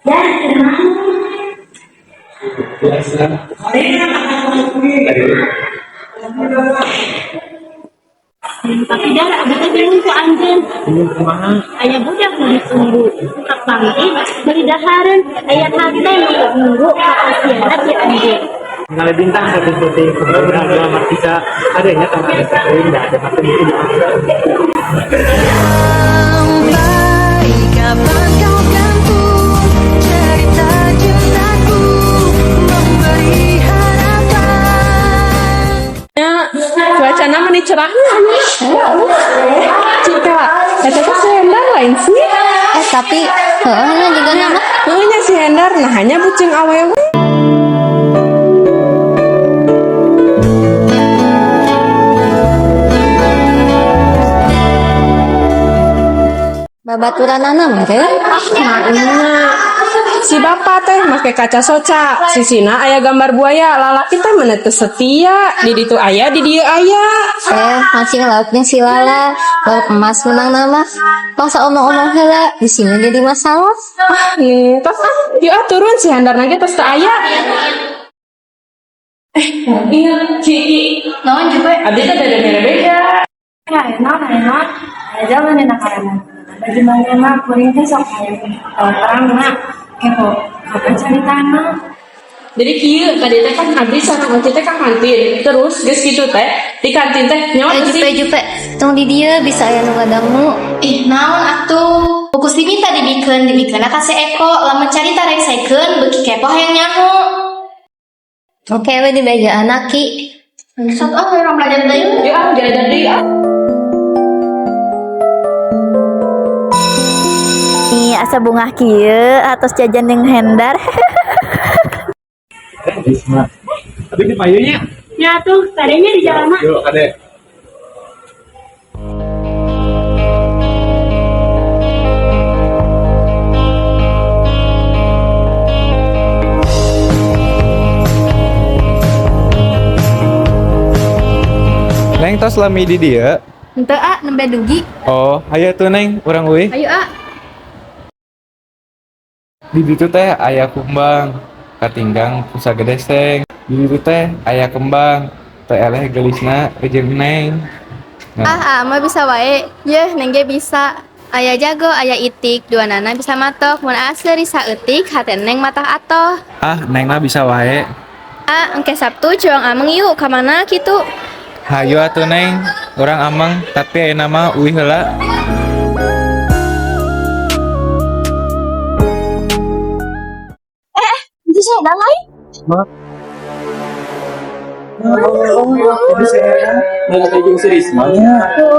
Dan kumaha? Biasa. Tapi dah abdi teh bingung ku anjeun. Bingung kumaha? Aya budak nu ditunggu kapanggih bari dahareun, aya hate nu nunggu kapasiana ti anjeun. Ningali bintang satu putih kemudian ada markisa adanya karena ada satu nggak ada mata itu. Sampai kapan kau gantung cerita cintaku memberi harapan. Ya, cuacana meni cerahnya. Cika, eta teh si Hendar lain sih? Eh, tapi heeh nya juga nama. Heuh nya si Hendar, nah hanya bucing awewe. Babaturanana meureun. Nah, si bapak teh make kaca soca, sisina aya gambar buaya, lalaki teh mana teu setia, di ditu aya, di dieu aya. Eh, mancing lauk jeung si Lala, lauk emas menang nama. Masa omong-omong heula, di sini jadi masalah. Ah, nih, tos ah, yuk ah turun si Hendar nage tos teu aya. Eh, iya, Ciki. Naon juga? Abdi teh beda mere beja. Ya, naon, aya naon. Aya zaman dina karana. Baju mana mah kuring teh sok aya terang na kepo. Kapan caritana? Jadi kieu tadi teh kan abdi sareng Oci teh ka kantin. Terus geus kitu teh di kantin teh nyawa Eh, teu Jupe sih? Jupe, tong di dieu bisa aya nu ngadangu. Ih, naon atuh? Buku si minta dibikeun, dibikeun ka si Eko. Lamun carita rek saikeun, beuki kepo hayang nyaho. Oke we di bejaan Ki. Sok ah, urang belajar deui. Yuk ah, diajar deui ah. Nih, asa bungah kieu atos jajan jeung Hendar. Eh, Risma. Tapi di payunya. Ya tuh, tadinya di jalan mah. Yuk, adek. Neng tos lami di dieu. Henteu ah, nembe dugi. Oh, hayu tuh Neng, urang uih. Ayo ah. Di ditu teh aya kumbang, katinggang ku sagede seng. Di ditu teh aya kembang, teu eleh geulisna jeung Neng. Nah, Ah, ah mah bisa wae. Yeuh, neng ge bisa. Aya jago, aya itik, dua nana bisa matok. Mun aseuri saeutik, hate neng matah atoh. Ah, Neng mah bisa wae. Ah, engke Sabtu cuang ameng yuk ka mana kitu? Hayu atuh Neng, urang ameng tapi ayeuna mah uih heula. Itu si Hendar lain. Oh,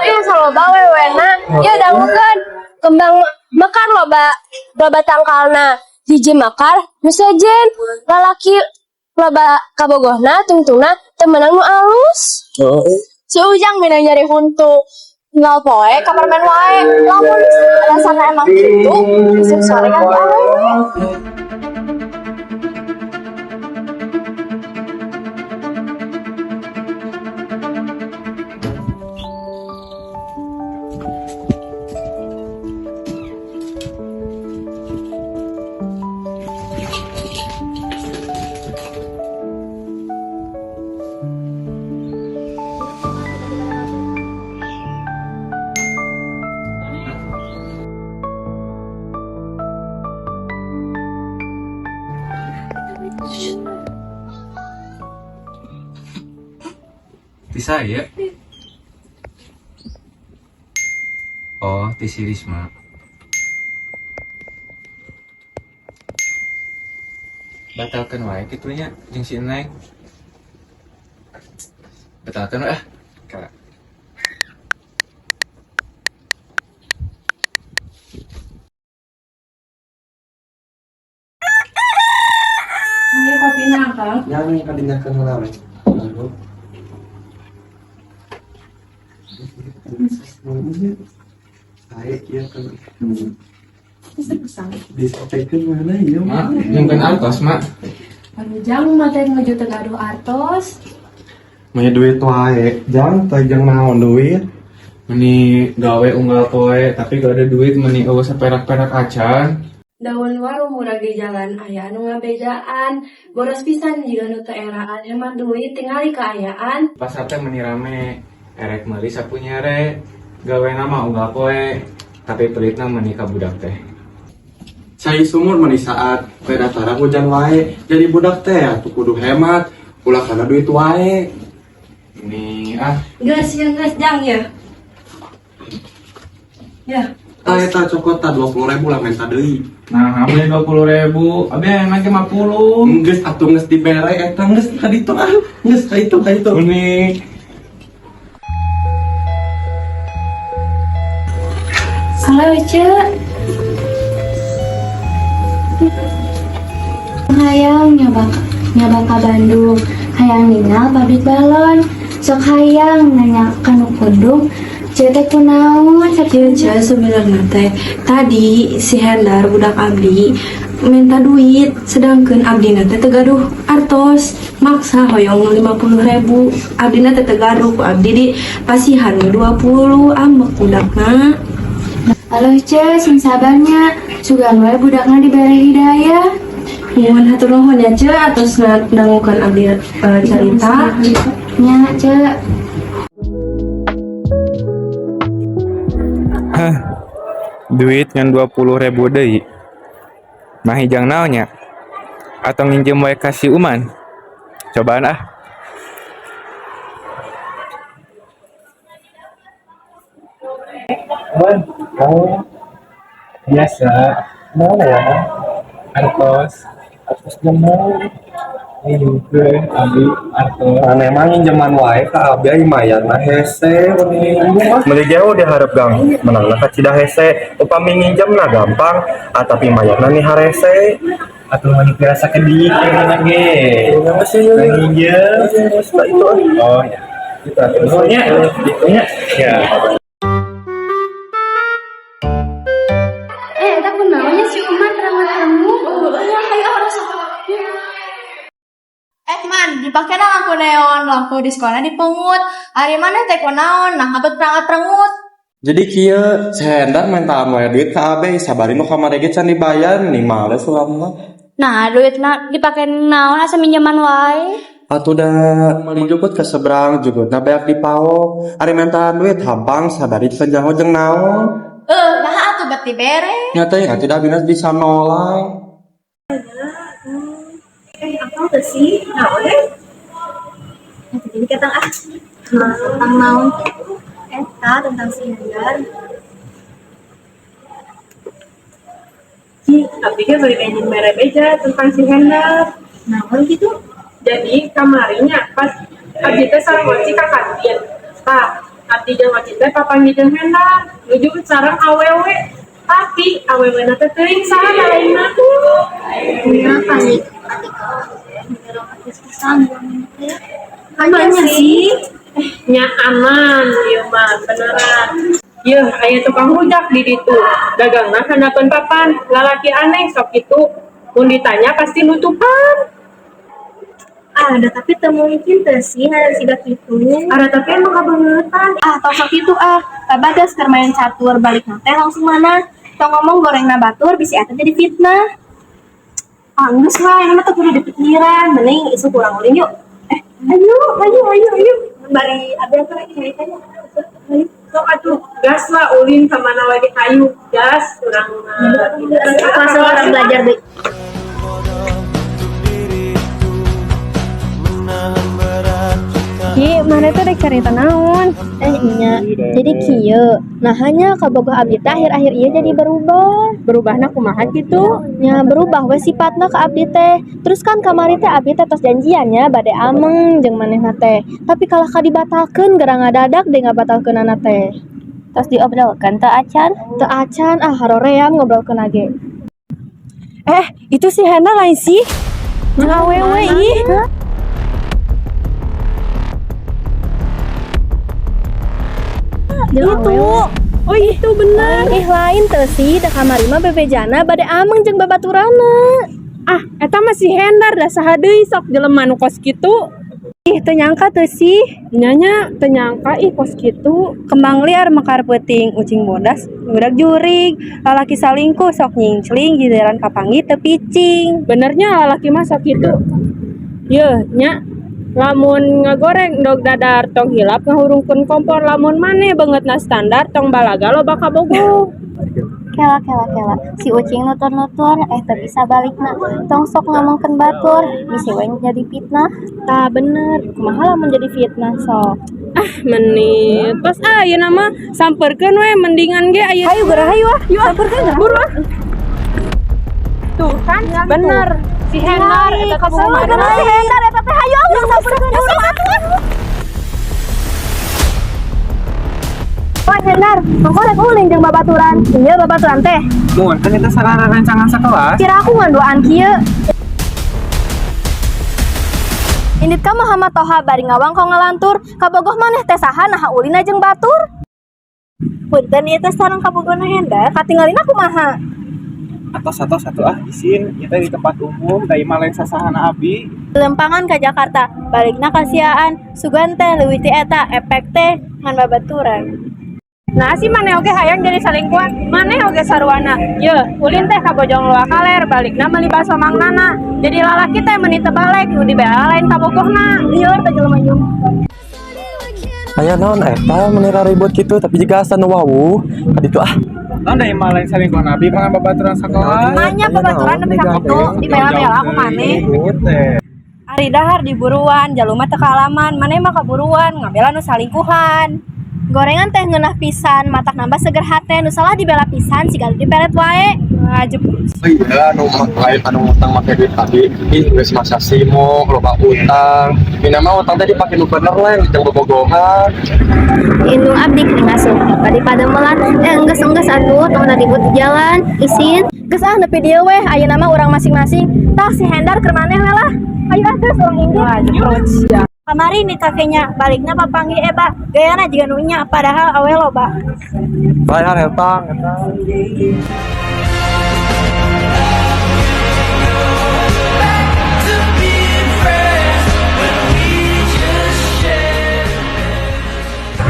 iya loba wewena. Ya dangukeun. Kembang mekar loba loba tangkalna. Hiji mekar nu sejen. Lalaki loba kabogohna tungtungna teu meunang nu alus. Si Ujang mina nyari huntu. Tinggal poe ka permen wae. Lamun rasana emang kitu, isuk sore ganti awewe. Bisa ya? Oh, ti si Risma. Batalkan wae kitu nya jeung si Neng. Batalkan wae ah. Kala. Ayo kopi na, Kang. Yang kadingakeun heula we. Sae ieu kan. Disampaikan mana ieu Mak, mah. nyungkeun artos, Mak. Aduh, jang mah teh nuju teu gaduh artos. Manya duit wae, jang teh jang naon duit. Meni gawe unggal poe tapi gak ada duit, meni eueuh saperak-perak acan. Daun waru murag di jalan aya anu ngabejaan, boros pisan jiga nu teu eraan, hemat duit tingali kaayaan. Pasar teh meni rame, erek meuli sapu nyere, gawena mah unggal poe, tapi pelitna meni ka budak teh. Cai sumur meni saat, peda tara hujan wae, jadi budak teh atuh kudu hemat, ulah kana duit wae. Ini ah. Geus ya, geus jang ya. Ya. Tah eta cokot tah 20.000 lah, menta deui. Nah, beli 20.000, abi yang lagi 50. Geus atuh, geus dibere eta, geus ka ditu ah, geus ka ditu, ka ditu. Unik. Halo, Ce. Hayang nyoba nyoba ka Bandung, hayang ningal pabrik balon, sok hayang nanya ka nu kudung, Ceu teh kunaon? Ieu, Ce, sebenarnya teh tadi si Hendar budak abdi minta duit, sedangkan abdi teh teu gaduh artos, maksa hoyong 50.000, abdi teh teu gaduh, ku abdi di pasihan 20, ambek budakna. Aduh, Ce, sing sabarnya, sugan we budakna dibere hidayah. Nuhun, hatur nuhun ya, Ce, atos ngadangukeun abdi carita. Nya, Ce. Hah, duit ngan 20.000 deui. Mah hijang naonnya? Atau nginjem wae ka si Uman? Cobaan ah. Man, oh, biasa. Mana ya? Artos, artos mau. Nginjemkeun abi artos. Maneh mah nginjeman wae ka abi, ai mayarna hese meni. Meuli jauh diharap gang, menangna kacida hese. Upami nginjemna gampang, ah, tapi mayarna nih harese. Atuh mani pirasa kedik gimana ge? Geus sih. Nginjem. Geus lah itu ah. Oh ya. Nuhun nya, nya. Ya. Eh, eta kunaonnya si Uman terang-terang? Oh, ayo harus. Eh man, dipake lampu neon, lampu di sekolah dipengut. Ari maneh teh kunaon, nah ngabet prangat-prangut? Jadi kieu, si Hendar mintaan wae duit ka abi, sabari nu kamari ge can dibayar, nih males ulah. Nah, duitna dipake naon asa minjeman wae? Atuh da meuli jukut ke seberang, jukutna beak dipaok. Ari mentaan duit hampang sabari teu nyaho jeung naon. Eh, nah atuh bet dibere. Nya teh tidak bina bisa nolak. Eh, apa teh sih? Naon eh? Jadi ketang ah. Tentang naon? Eta tentang si Hendar. Ci, abdi ge bari pengen mere beja tentang si Hendar. Naon gitu? Jadi kamarinya pas abdi teh sareng Oci ka kantin. Tah, abdi jeung Oci teh papanggih jeung Hendar, nuju sareng awewe. Tapi awewe na teh teuing saha lainna. Nya panik pisan. Banyak sih. Nya aman ieu mah beneran. Yeuh, aya tukang rujak di ditu. Dagangna handapeun papan, lalaki aneh sok kitu. Mun ditanya pasti nutupan. Ada tapi teu mungkin teu sih ada siga kitu. Ada tapi emang kabeungetan. Ah, tong sok kitu ah. Bagas keur main catur balik teh langsung mana? Tong ngomong gorengna batur bisi eta jadi fitnah. Ah, geus lah, ini mah teu kudu dipikiran. Mending isuk urang ulin yuk. Eh, ayo, ayo, ayo, ayo. Bari abi apa lagi ceritanya? Ayo. Sok atuh gas lah ulin ka mana wae hayu gas urang mah. Langsung urang belajar deh. Ki, maneh teh rek carita naon? Eh nya, jadi kieu. Nah, hanya kabogoh abdi teh akhir-akhir ieu jadi berubah. Berubahna kumaha gitu? Nya berubah we sifatna ke abdi teh. Terus kan kamari teh abdi teh tos janjiannya bade ameng jeung manehna teh. Tapi kalah ka dibatalkeun gara ngadadak deh ngabatalkeunana teh. Tos diobrolkeun teu acan? Teu acan ah, haroream ngobrolkeun ge. Eh, itu si Hena lain sih? Jeung awewe ih. Itu. Oh, itu bener. Ih, lain teu sih, da kamari mah bebejana bade ameng jeung babaturana. Ah, eta mah si Hendar, da saha deui sok jelema nu kos kitu. Ih, teu nyangka teu sih. Nya teu nyangka ih kos kitu. Kembang liar mekar peuting, ucing bodas ngudag jurig, lalaki salingkuh sok nyingcling, giliran kapanggih teu picing. Benernya lalaki mah sok kitu. Yeuh nya, lamun ngagoreng endog dadar tong hilap ngahurungkeun kompor, lamun maneh beungeutna standar tong balaga loba kabogoh. Kela kela kela, si ucing nutur-nutur, eh teu bisa balikna. Tong sok ngomongkeun batur, bisi we jadi fitnah. Tah bener, kumaha lamun jadi fitnah sok. Ah, menit tos ayeuna mah samperkeun we mendingan ge ayeuna. Hayu geura, hayu ah. Yuk ah, Samperkeun geura. Buru ah. Tuh kan bener si Hendar eta kabogoh Bener maneh. si Hendar eta teh, hayu ah urang samperkeun. Wah Hendar, mangko rek ulin jeung babaturan. Iya babaturan teh. Mun kan eta sarana rancangan sakelas. Kira aku ngan kieu. Indit ka Muhammad Toha bari ngawangkong ngalantur, kabogoh maneh teh saha naha ulina jeung batur? Punten, ieu teh sareng kabogohna Hendar. Katingalina kumaha? Atos satu satu ah, isin kita di tempat umum da imah lain sasahana abi. Lempangan ka Jakarta, balikna kasiaan, sugan teh leuwih ti eta, efek teh ngan babaturan. Nah, si maneh oge hayang jadi salingkuhan, maneh oge saruana. Yeuh, ulin teh ka Bojong Loa Kaler, balikna meuli baso mangnana. Jadi lalaki teh meuni teu balik, nu dibela lain kabogohna. Lieur teh jelema ieu. Aya naon eta meni ribut kitu, tapi jiga asa nu wawuh ka ditu ah. Naon da imah lain salingkuhan abi mah babaturan sakelas. Nanya babaturan nepi ka kitu, dibela-bela ku maneh. Ari dahar diburuan, jaluma teu kaalaman, maneh mah kaburuan, ngabela nu salingkuhan. Gorengan teh ngeunah pisan, matak nambah seger hate, nu salah dibela pisan siga diperet wae. Ngajep. Oh iya, anu lain anu ngutang make duit tadi. Ih, geus masa simo, loba utang. Minimal utang teh dipake nu bener lah, jeung bobogohan. Indung abdi keur ngasuh bari pademelan, eh enggeus-enggeus atuh tong ribut di jalan, isin. Geus ah, nepi dieu weh, ayeuna mah urang masing-masing. Tah si Hendar keur maneh we lah. Ayo ah geus urang indit. Kamari nih kakeknya, balikna papanggih eba, gayana jiga nu nya padahal awe loba. Bayar etang, etang.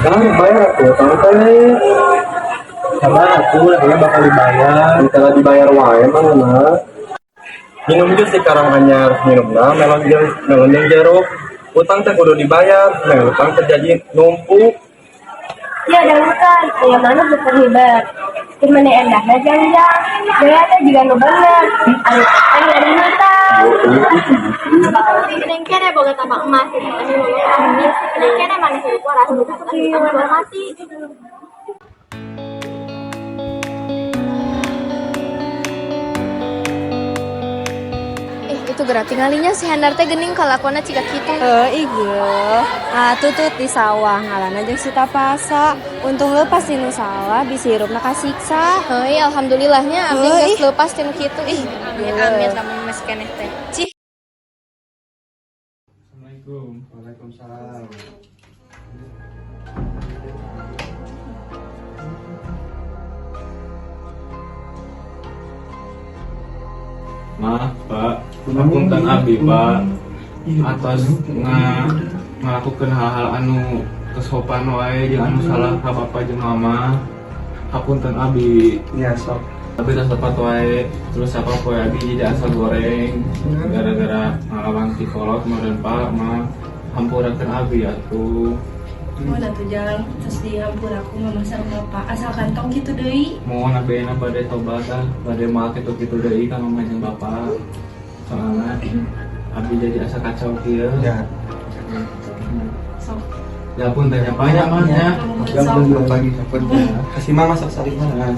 Kan bayar aku utang teh. Sabar atuh, lah bakal dibayar. Misalnya dibayar wae mah nah. Minum jus di Karanganyar, minumna melon jeung melon jeung jeruk. Utang teh kudu dibayar, nah utang terjadi numpuk. Ya dangukan, aya manuk nu hebat. Keur meni endahna jangjang, gaya teh jiga nu bener. Ari teh nyari hutang. Neng kene boga tambang emas, anu ngomong amin. Neng kene maneh hirup waras, bukan hutang mati. Ih, itu geura tingalinya si Hendar teh geuning kalakuanna ciga kitu. Heuh, ih geuh. Tutut di sawah ngalana jeung si Tapasa. Untung leupas ti nu salah bisi hirupna kasiksa. Heuy, alhamdulillahnya abdi Heuh, geus ih. leupas tinu kitu. Ih, amit amit lamun masih keneh teh. Cih. Assalamualaikum. Waalaikumsalam. Maaf Pak, hapunten abi Pak atas ngalakukeun hal-hal anu teu sopan wae jeung anu salah ka bapak jeung mama. Hapunten abi. Ya sok. Abi tos lepat wae, terus apa poe abi jadi asa goreng gara-gara ngalawan ti kolot meureun Pak mah, hampurakeun abi atuh. Mana tuh jalan terus dihampura aku mama sareng bapak, asalkan tong kitu deui. Mohon abi ayeuna bade tobat ah, bade moal kitu-kitu deui ka mama jeung bapak. Soalna abi jadi asa kacau kieu. Ya. Sok. Ya punten ya Pak ya, Mah ya. Yang belum pagi sampun. Kasih mama sok saling mana.